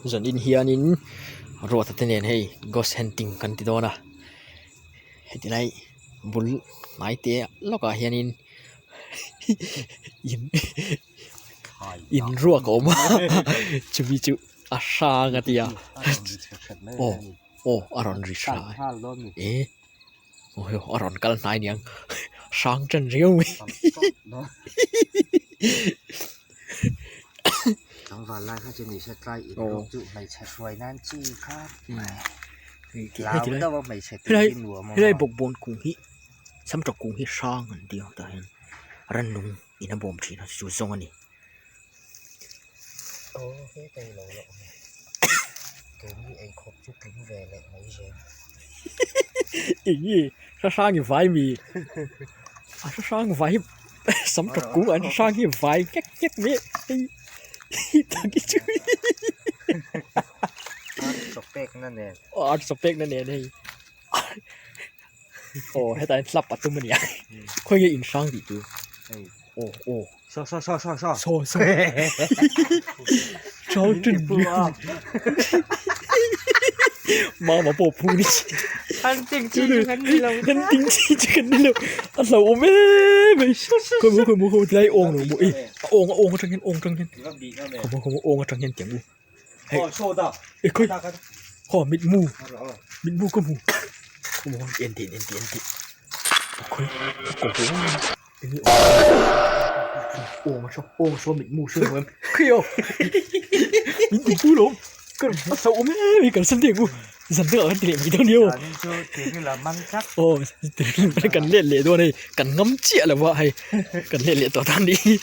Zan in hianin Ruata te nen hei ghost hunting kan ti dawn a heti lai bul hnai te lawkah hianin in in ruak a awm a chumi chu a hrang a tia aw aw a rawn ri hra e aw hei a rawn kal hnai aniang hrang ṭan riau mai. Tlangval lai kha chu ni se tlai in rawk chu hmeichhe hruai nan chi kha hlau deuh a hmeichhe tih hi nuam a helai bawkbawn kung hi samtawk kung hi hrang an ti ang tah hian rannung in a bawm thin a chu zawng a ni. Aw he ka i lo la awm e keini eikhawp chu tling ve leh mai zel. Eng nge hrang i vai mi a hrang vai sam tawk kung an hrang hi vai nghek nghek mai hei tak hi chu Ar chaw pek na nen aw ar chaw pek na nen hei aw hetah hian hlap a tum a nia khawi nge in hrang tih tur aw aw Saw saw saw saw saw saw saw chau ṭin mama pawh phu ni hunting chi chu kan ni lo hunting chi chu kan ni lo a hlauhawm em mai khawi maw khawi maw khawi maw tilai awng lo maw e a awng a awng atang hian awng atang hian khawi maw khawi maw awng atang hian tiang u hei e khawi haw mitmu mitmu ka hmu khawi maw en teh en teh en teh khawi ka hmu. Aw saw aw saw mitmu hre lo em khi aw min ti pu lo ka a hlauh awm em hi kan sen teh ang u zan deuh ah kan ti leh mai dawn nia aw aw kan let leh dawn hei kan ngam chiah lo a hei kan let leh tawh tan nih hi.